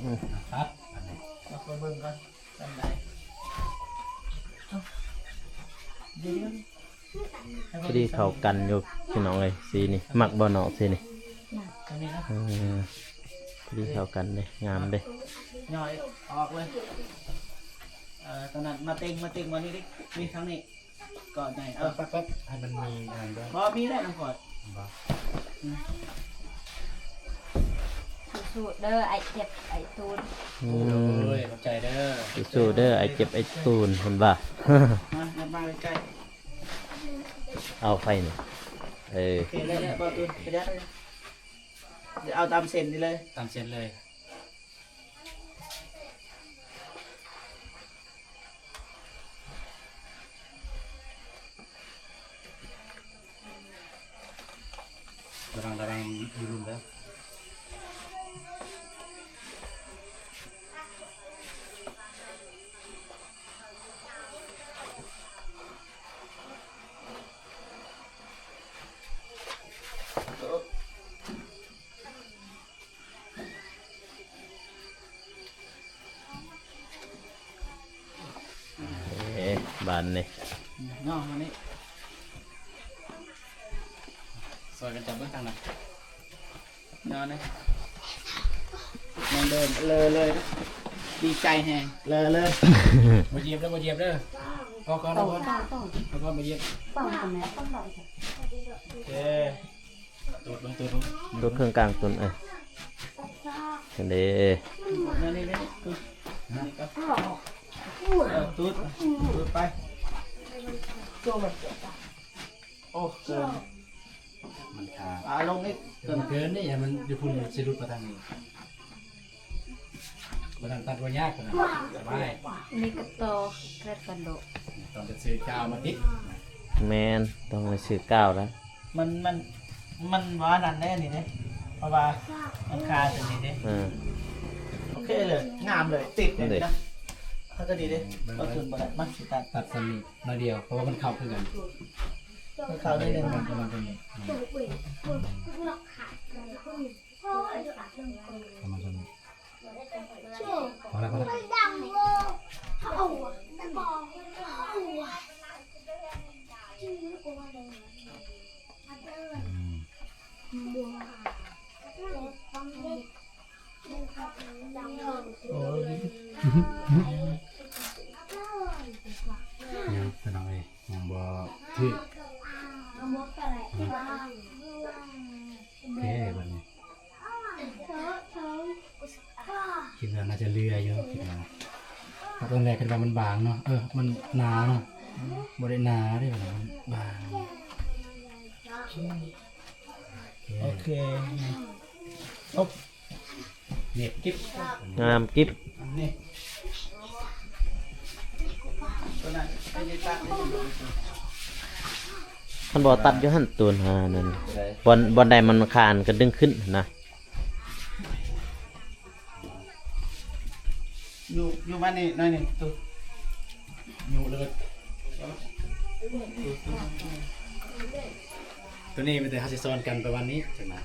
ອືມ ຄັບ ມາເບິ່ງກ່ອນ ສ່ຳໃດ. ພໍດີເຂົ້າກັນຢູ່ພີ່ນ້ອງເອີຍ ສີນີ້ ມັກບໍ່ນ້ອງສີນີ້? ເອີ ພໍດີເຂົ້າກັນເດ້ ງາມເດ້. ຫຍໍ້ອອກເລີຍ ເອີ ຕອນນັ້ນມາເຕັງ ມາເຕັງມານີ້ດິ ນີ້ທາງນີ້. ກໍໄດ້ ເອົາ ແປັບໆ ໃຫ້ມັນມີອັນນັ້ນດ້ວຍ ບໍ່ມີແລ້ວນຳກ່ອນ ບໍ່ ອືມ ສູ້ໆ ເດີ ອ້າຍເຈັບ ອ້າຍຕູນ. ອືມ ໂອ້ຍ ຂອບໃຈເດີ ສູ້ໆ ເດີ ອ້າຍເຈັບ ອ້າຍຕູນ ເຫັນບໍ່? ມາ ມາ ມາໃກ້ໆ ເອົາໄຟນີ້ ເອີ ໂອເຄ ໄດ້ແລ້ວ ບໍ່ຕູນ ໄປເດີ ເອົາຕາມເສັ້ນນີ້ເລີຍ ຕາມເສັ້ນເລີຍ. ລະວັງ ລະວັງຢູ່ລຸ່ມເດີ. ເອີ ບາດນີ້ ເນາະ ມານີ້ ຊ່ອຍກັນຈັບເບິ່ງທາງນັ້ນ ເນາະ ນີ້ ນ້ອງເດີນເລີເລີຍ ດີໃຈແຮງ ເລີເລີຍ ບໍ່ຢຽບເດີ ບໍ່ຢຽບເດີ ພໍກ່ອນ ພໍກ່ອນ ພໍກ່ອນ ບໍ່ຢຽບ ໂອເຄ. ຕູດເບິ່ງ ຕູດເບິ່ງ ຕູດເຄິ່ງກາງຕຸນ ເອີ ຫັ້ນເດ້ ຕູດ ຕູດໄປ ໂອ້ ເກີນ ມັນຄາ ອ່າ ລົງອີກ ເກີນ ເກີນນີ້ ມັນຢູ່ພຸ້ນ ມັນຊິຫຼຸດມາທາງນີ້. ບໍ່ຕ້ອງຕັດ ບໍ່ຍາກ ສະບາຍ ນີ້ກໍຕໍ່ແຄດກັນໂດ ຕ້ອງໄປຊື້ກາວມາຕິດ ແມ່ນ ຕ້ອງໄປຊື້ກາວແລ້ວ ມັນ ມັນ ມັນບໍ່ອັນນັ້ນເດ້ ນີ້ເດ້ ເພາະວ່າມັນຄາຕົວນີ້ເດ້ ເອີ ໂອເຄເລີຍ ງາມເລີຍ ຕິດເລີຍນະ ເຮົາກໍດີເດ້ ເອົາທຶນບໍ່ໄດ້ ມັນຊິຕັດ ຕັດສ່ຳນີ້ໜ້ອຍດຽວ ເພາະວ່າມັນເຂົ້າຄືກັນ ມັນເຂົ້າໜ້ອຍໜຶ່ງ ປະມານ ປະມານຕົວນີ້ ປະມານຕົວນີ້ ພໍແລ້ວ ພໍແລ້ວ ອືມ ໂອ້ຍ ຍັງ ພີ່ນ້ອງເອີຍ ຍັງບໍ່ຖືກ ໂອເຄ ບັດນີ້ ຄິດວ່າໜ້າຈະເຫຼືອຢູ່ ຄິດວ່າ ຕອນແລກຄິດວ່າມັນບາງເນາະ ເອີ ມັນໜາເນາະ ບໍ່ໄດ້ໜາເດ້ ມັນບາງ ໂອເຄ ຈົບ ເນັບກິບ ງາມກິບ ອັນນີ້ ຕົວນັ້ນ ອັນນີ້ຕັດ ຄັນບໍ່ຕັດຢູ່ຫັ້ນ ໂຕນຫານັ້ນ ບ່ອນ ບ່ອນໃດມັນຄານກໍດຶງຂຶ້ນນະ ຍູ້ ຍູ້ມານີ້ໜ້ອຍໜຶ່ງ ຕູ້ ຍູ້ເລີຍ ໂຕນີ້ມີແຕ່ເຮົາຊິສອນກັນປະມານນີ້ ຈັ່ງນະ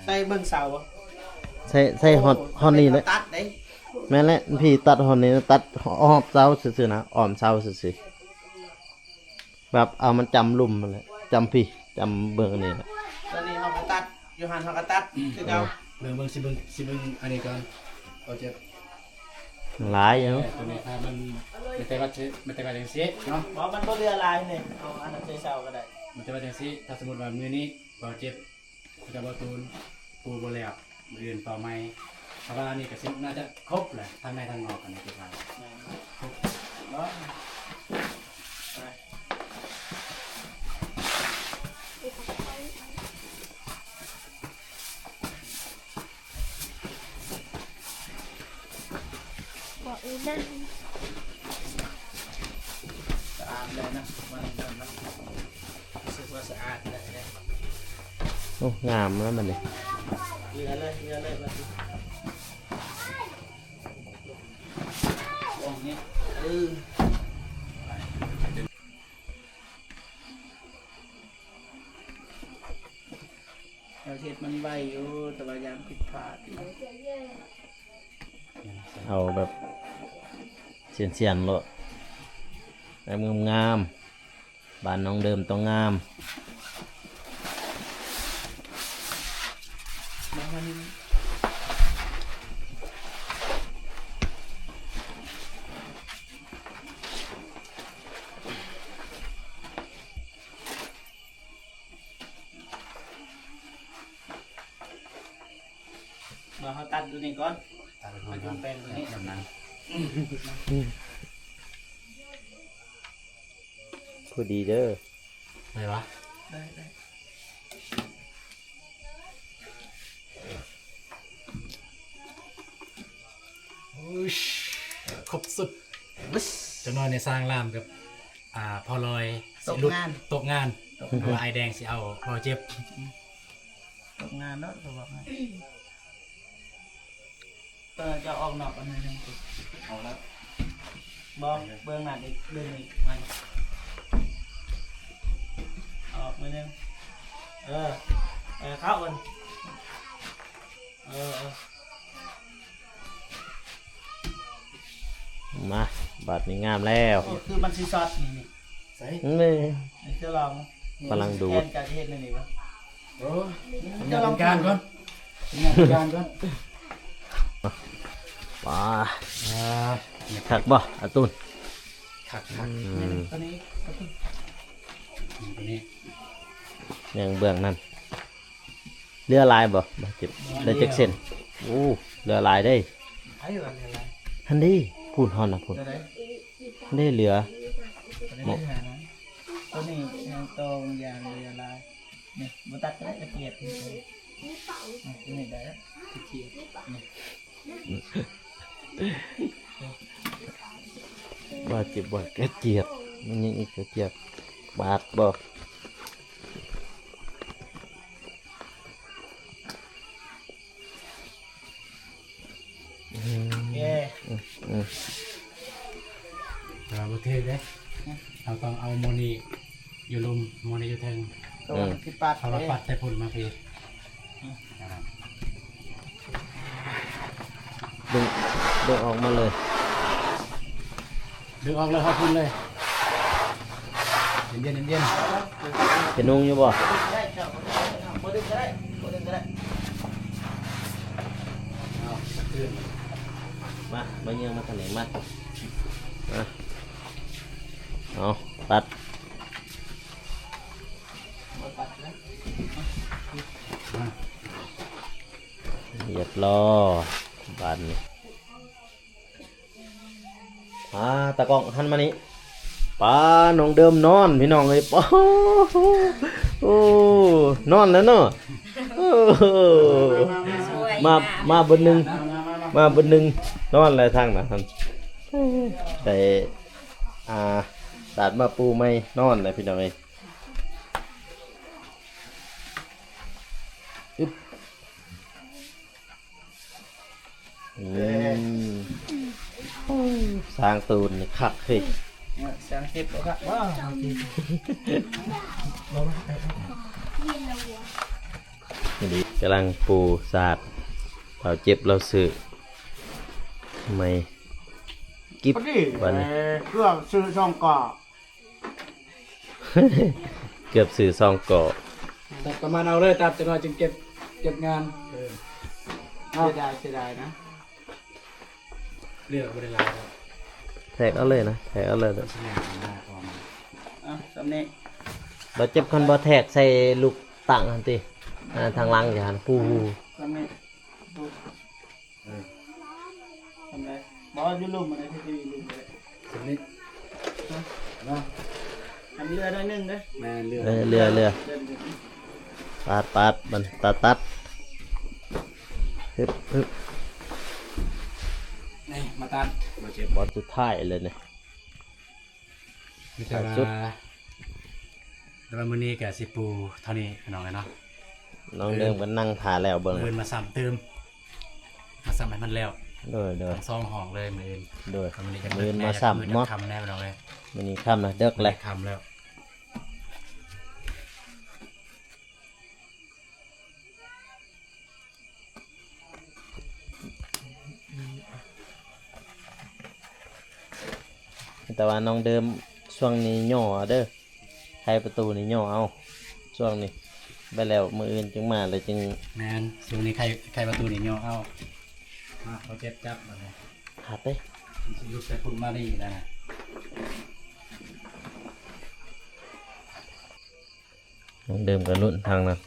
ໃສ່ເບິ່ງເສົາບໍ່ ໃສ່ ໃສ່ຮອດ ຮອດນີ້ແຫຼະ ຕັດເດ້ ແມ່ນແຫຼະ ພີ່ຕັດຮອດນີ້ ຕັດຮອບເສົາຊື່ໆນະ ອ້ອມເສົາຊື່ໆ ແບບເອົາມັນຈຳລຸ່ມຫັ້ນແຫຼະ ຈຳພີ້ ຈຳເບື້ອງນີ້ແຫຼະ ຕອນນີ້ເຮົາກໍຕັດ ຢູ່ຫັ້ນເຮົາກໍຕັດຄືເກົ່າ ເອີ ເບິ່ງ ເບິ່ງ ຊິເບິ່ງ ຊິເບິ່ງອັນນີ້ກ່ອນ ໂອເຄ ຫຼາຍຢູ່ ເອີ ຕົວນີ້ຖ້າມັນ ແມ່ນແຕ່ວ່າ ແມ່ນແຕ່ວ່າຈັ່ງຊີ້ເນາະ ບໍ່ ມັນບໍ່ເຫຼືອຫຼາຍນີ້ ເອົາອັນນັ້ນໃສ່ເສົາກໍໄດ້ ແມ່ນແຕ່ວ່າຈັ່ງຊີ້ ຖ້າສົມມຸດວ່າມື້ນີ້ ບ່າວເຈັບ ແລ້ວກໍບໍ່ຕູນ ປູບໍ່ແລ້ວ ມື້ອື່ນຕໍ່ໃໝ່ ເພາະວ່າອັນນີ້ກໍຊິໜ້າຈະຄົບແຫຼະ ທັງໃນທັງນອກ ອັນນີ້ຄິດວ່າ ແມ່ນ ຄົບ ເນາະ ໄປ ບໍ່ອື່ນນະ ສະອາດເລີຍນະ ມັນນັ້ນນະ ຮູ້ສຶກວ່າສະອາດເລີຍເດ້ ໂອ້ ງາມແລ້ວບັດນີ້ ເຫຼືອເລີຍ ເຫຼືອເລີຍບັດນີ້ ໂອ້ ນີ້ ເອີ ເຮົາເຮັດມັນໄວຢູ່ ແຕ່ວ່າຢ້ານຜິດພາດຢູ່ ເອົາແບບຊຽນໆໂລດ ແບບງາມໆ ບ້ານນ້ອງເດີມຕ້ອງງາມ ມາ ມານີ້ ມາ ເຮົາຕັດຢູ່ນີ້ກ່ອນ ຕັດໃຫ້ມັນແປງຕົວນີ້ ພໍດີເດີ ໄດ້ປະ? ໄດ້ ໄດ້ ໂອ້ຍ ຄົບສຸດ ອຸ້ຍ ຈັກໜ້ອຍນີ້ຊ່າງລາມກັບ ອ່າ ພໍ່ລອຍ ຕົກງານ ຕົກງານ ຕົ ວ່າອ້າຍແດງຊິເອົາບໍ່ເຈັບ. ຕົກງານໂລດ ເຂົາບອກໃຫ້. ເອີ ເຈົ້າອອກນອກອັນໜ້ອຍໜຶ່ງ ອອກແລ້ວ. ບໍ່ ເບື້ອງນັ້ນອີກ ເບິ່ງອີກ ມັນອອກໜ້ອຍໜຶ່ງ. ເອີ ເອີ ເຂົ້າເບິ່ງ. ເອີ ເອີ ມາ ບາດນີ້ງາມແລ້ວ. ໂອ້ ຄືມັນຊິຊັອດນີ້ ນີ້ ໃສ ນີ້ ນີ້ຄືລອງ ກຳລັງດູດ ແທນການເຮັດແນວນີ້ວະ. ໂອ້ ເຮັດງານເປັນການກ່ອນ ເຮັດງານເປັນການກ່ອນ. ປາ ອ່າ ຄັກບໍ່ອາຕູນ? ຄັກໆ. ອືມ ຕົວນີ້ ຕົວນີ້ ຍັງເບື້ອງນັ້ນ. ເຫຼືອຫຼາຍບໍ່? ບາດເຈັບ ເຫຼືອຈັກເຊັນ? ໂອ້ ເຫຼືອຫຼາຍເດ້. ໃຜວ່າເຫຼືອຫຼາຍ? ຫັ້ນເດ້ ພຸ້ນ ຫັ້ນນະ ພຸ້ນ ຕົວໃດ? ຫັ້ນເດ້ ເຫຼືອ ຕົວນີ້ ຕົວນີ້ຍັງໂຕຢ່າງເຫຼືອຫຼາຍ. ນີ້ ບໍ່ຕັດກໍໄດ້ ກະກຽດ. ນີ້ ຕົວນີ້ໄດ້ລະ ກະກຽດ. ນີ້ ບາດເຈັບບໍ່? ກະກຽດ ມັນຍັງອີກ ກະກຽດ ບາດບໍ່? ອືມ ເອີ ອືມ ອືມ ແຕ່ວ່າບໍ່ຖືກເດ້. ເຮົາຕ້ອງເອົາໂມນີ້ຢູ່ລຸ່ມ ໂມນີ້ຢູ່ເທິງ. ເພາະວ່າ ອືມ ມັນຊິປັດ ເພາະວ່າ ເດ້ ປັດແຕ່ພຸ້ນມາພີ້. ອືມ ດຶງ ດຶງອອກມາເລີຍ ດຶງອອກເລີຍ ຮອດພຸ້ນເລີຍ. ເຢັນໆ ເຢັນໆ. ຈະນຸ່ງຢູ່ບໍ່? ບໍ່ດຶງກໍໄດ້ ບໍ່ດຶງກໍໄດ້ ບໍ່ດຶງກໍໄດ້. ເອົາ ມາ ມາເຍືອງມາທາງນີ້ ມາ ມາ. ເອົາ ຕັດ ຮຽບຮ້ອຍ ບາດນີ້. ອ່າ ຕາກ້ອງຫັນມານີ້ ປາ ນ້ອງເດີມນອນ ພີ່ນ້ອງເອີຍ. ໂອ້ ໂອ້ ນອນແລ້ວເນາະ. ໂອ້ ມາ ມາເບິດໜຶ່ງ ມາເບິດໜຶ່ງ ນອນແລ້ວທາງນັ້ນ. ໄດ້ ອ່າ ສາດມາປູໃໝ່ ນອນແລ້ວ ພີ່ນ້ອງເອີຍ. ອຶບ ອືມ ສ້າງຕູນນີ້ຄັກເຮີ້ຍ. ສ້າງເຮັດບໍ່ຄັກບໍ່? ນີ້ກຳລັງປູສາດ ບ່າວເຈັບລາວຊື້ໃໝ່ກິບ ບັດນີ້ ເອີ ເກືອບຊື້ສອງກໍ ເກືອບຊື້ສອງກໍ. ຕັດປະມານເອົາເລີຍ ຕັດຈັກໜ້ອຍຈຶ່ງເກັບ ເກັບງານ. ເອີ ເສຍດາຍ ເສຍດາຍນະ. ເລືອກບໍ່ໄດ້ຫຼາຍດອກ ແທກເອົາເລີຍນະ ແທກເອົາເລີຍ. ເອົາ ສ່ຳນີ້ ບໍ່ເຈັບ ຄັນບໍ່ແທກໃສ່ລູກຕັ້ງຫັ້ນຕິ ອ່າ ທາງຫຼັງຢູ່ຫັ້ນ ປູ ສ່ຳນີ້. ເອີ ທຳໄດ້ ບໍ່ຢູ່ລຸ່ມ ອັນນີ້ຄືຢູ່ລຸ່ມເດ້. ສະນິດ ຮະ ເນາະ ໃຫ້ມັນເຫຼືອໜ້ອຍໜຶ່ງເດ້. ແມ່ນ ເຫຼືອ ເອີ ເຫຼືອ ເຫຼືອ ເຫຼືອ. ປາດ ປາດ ມັນຕັດ ຕັດ ຮຶບ ຮຶບ. ນີ້ ມາຕັດ ບໍ່ເຈັບ ບອດສຸດທ້າຍເລີຍນີ້. ມີແຕ່ວ່າ ແຕ່ວ່າມື້ນີ້ກະຊິປູເທົ່ານີ້ພີ່ນ້ອງເອີຍເນາະ. ນ້ອງເດີມກໍນັ່ງຖ້າແລ້ວເບິ່ງ ມື້ອື່ນມາຊ້ຳຕື່ມ ມາຊ້ຳໃຫ້ມັນແລ້ວ. ໂດຍ ໂດຍ ທັງສອງຫ້ອງເລີຍມື້ອື່ນ. ໂດຍ ມື້ອື່ນມາຊ້ຳເນາະ. ຄ່ຳແລ້ວພີ່ນ້ອງເອີຍ ມື້ນີ້ຄ່ຳແລ້ວ ເດິກແລ້ວ ຄ່ຳແລ້ວ. ແຕ່ວ່ານ້ອງເດີມຊ່ວງນີ້ຍໍເດີ້ ໄຂປະຕູນີ້ຍໍເອົາ ຊ່ວງນີ້ ໄປແລ້ວມື້ອື່ນຈຶ່ງມາ ແລ້ວຈຶ່ງ. ແມ່ນ ຊ່ວງນີ້ໄຂ ໄຂປະຕູນີ້ຍໍເອົາ. ມາ ເອົາເຈັບຈັບບາດນີ້ ຄັກເດ້ ມັນຊິຫຼຸດໄປພຸ້ນມານີ້ແລ້ວນະ. ນ້ອງເດີມກໍລຸ້ນທາງນັ້ນ.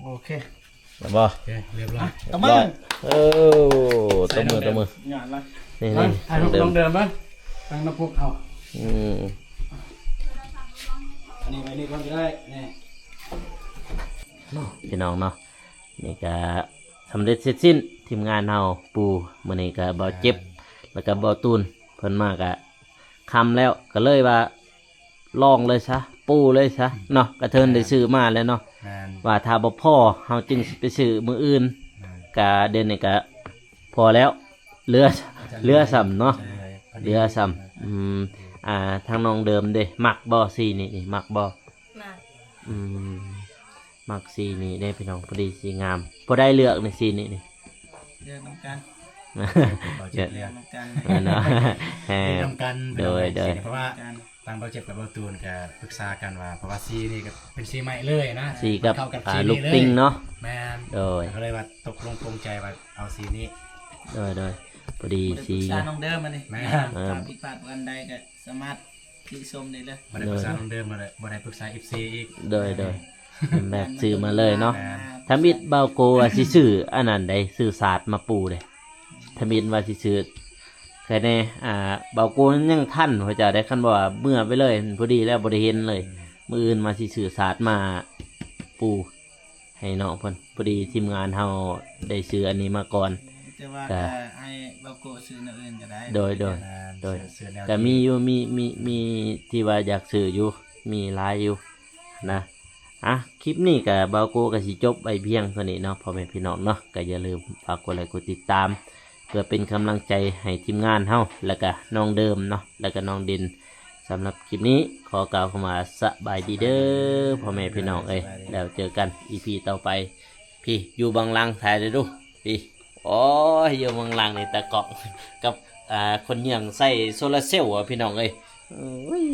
ໂອເຄ ແລ້ວບໍ່? ໂອເຄ ຮຽບຮ້ອຍ ຕບມື. ໂອ້ ຕບມື ຕບມື. ຍອດລະ ນີ້ ນີ້ ນ້ອງເດີມ ນ້ອງເດີມເບິ່ງ ຕັ້ງນຳພວກເຮົາ. ອືມ ອັນນີ້ໄວ້ນີ້ກ່ອນກໍໄດ້ ນີ້ ເນາະ ພີ່ນ້ອງເນາະ. ນີ້ກະສຳເລັດເສັດສິ້ນ ທີມງານເຮົາປູ. ມື້ນີ້ກະບ່າວເຈັບ ແລ້ວກະບ່າວຕູນ ເພິ່ນມາກະຄ່ຳແລ້ວ ກະເລີຍວ່າລອງເລີຍຊະ ປູ່ເລີຍຊະເນາະ ກະເທີນໄດ້ຊື້ມາແລ້ວເນາະ ແມ່ນ ວ່າຖ້າບໍ່ພໍເຮົາຈຶ່ງຊິໄປຊື້ມື້ອື່ນ ແມ່ນ ກະດຽວນີ້ກະພໍແລ້ວ ເຫຼືອ ເຫຼືອສ່ຳເນາະ ເຫຼືອສ່ຳ ອືມ ອ່າ ທາງນ້ອງເດີມເດ້ ມັກບໍ່ສີນີ້ນີ້ ມັກບໍ່? ມັກ ອືມ ມັກສີນີ້ເດ້ພີ່ນ້ອງ ພໍດີສີງາມ ຜູ້ໃດເລືອກນີ້ ສີນີ້ນີ້ ເລືອກນຳກັນ ເລືອກນຳກັນ ເອີເນາະ ເລືອກນຳກັນ ໂດຍ ໂດຍ ເພາະວ່າ ທາງບ່າວເຈັບກັບບ່າວຕູນກະປຶກສາກັນວ່າ ເພາະວ່າສີນີ້ກະເປັນສີໃໝ່ເລີຍນະ ສີກັບ ເຂົ້າກັບ ອ່າ ສີນີ້ເລີຍ ລູກປິງເນາະ ແມ່ນ ໂດຍ ກະເລີຍວ່າຕົກລົງປົງໃຈວ່າເອົາສີນີ້ ໂດຍ ໂດຍ ພໍດີສີ ປຶກສານ້ອງເດີມອັນນີ້ ແມ່ນ ຖ້າຜິດພາດອັນໃດກະສາມາດຕິຊົມໄດ້ເລີຍ ບໍ່ໄດ້ປຶກສານ້ອງເດີມ ບໍ່ໄດ້ ບໍ່ໄດ້ປຶກສາເອັຟຊີອີກ ໂດຍ ໂດຍ ແບບຊື້ມາເລີຍເນາະ ແມ່ນ ທຳອິດບ່າວໂກວ່າຊິຊື້ອັນນັ້ນໃດ ຊື້ສາດມາປູ່ເດ້ ທຳອິດວ່າຊິຊື້ ແຄ່ແນ່ ອ່າ ບ່າວໂກຍັງທັນ ເຂົາເຈົ້າໄດ້ ຄັນວ່າເມືອໄປເລີຍ ພໍດີແລ້ວ ບໍ່ໄດ້ເຫັນເລີຍ ອືມ ມື້ອື່ນວ່າຊິຊື້ສາດມາປູ່ໃຫ້ນ້ອງເພິ່ນ ພໍດີທີມງານເຮົາໄດ້ຊື້ອັນນີ້ມາກ່ອນ ແຕ່ວ່າກະ ກະໃຫ້ບ່າວໂກຊື້ແນວອື່ນກະໄດ້ ໂດຍ ໂດຍ ແມ່ນ ໂດຍ ຊື້ ຊື້ແນວ ກະມີຢູ່ ມີ ມີ ມີທີ່ວ່າຢາກຊື້ຢູ່ ມີຫຼາຍຢູ່ນະ ອ່ະ ຄລິບນີ້ກະບ່າວໂກກະຊິຈົບໄວ້ພຽງເທົ່ານີ້ເນາະ ພໍ່ແມ່ພີ່ນ້ອງເນາະ ກະຢ່າລືມຝາກກົດໄລກົດຕິດຕາມ ເພື່ອເປັນກຳລັງໃຈໃຫ້ທີມງານເຮົາ ແລະກະນ້ອງເດີມເນາະ ແລະກະນ້ອງເດັ່ນ ສຳລັບຄລິບນີ້ຂໍກ່າວຄຳວ່າສະບາຍດີເດີ ພໍ່ແມ່ພີ່ນ້ອງເອີຍ ແລ້ວເຈີກັນອີພີຕໍ່ໄປ ພີ້ ຢູ່ເບື້ອງຫຼັງ ຖ່າຍໄດ້ດູ ພີ້ ໂອ້ຍ ຢູ່ເບື້ອງຫຼັງນີ້ ຕາກ້ອງກັບ ອ່າ ຄົນຍ່າງໃສ່ໂຊລາເຊວ ພີ່ນ້ອງເອີຍ ໂອ້ຍ.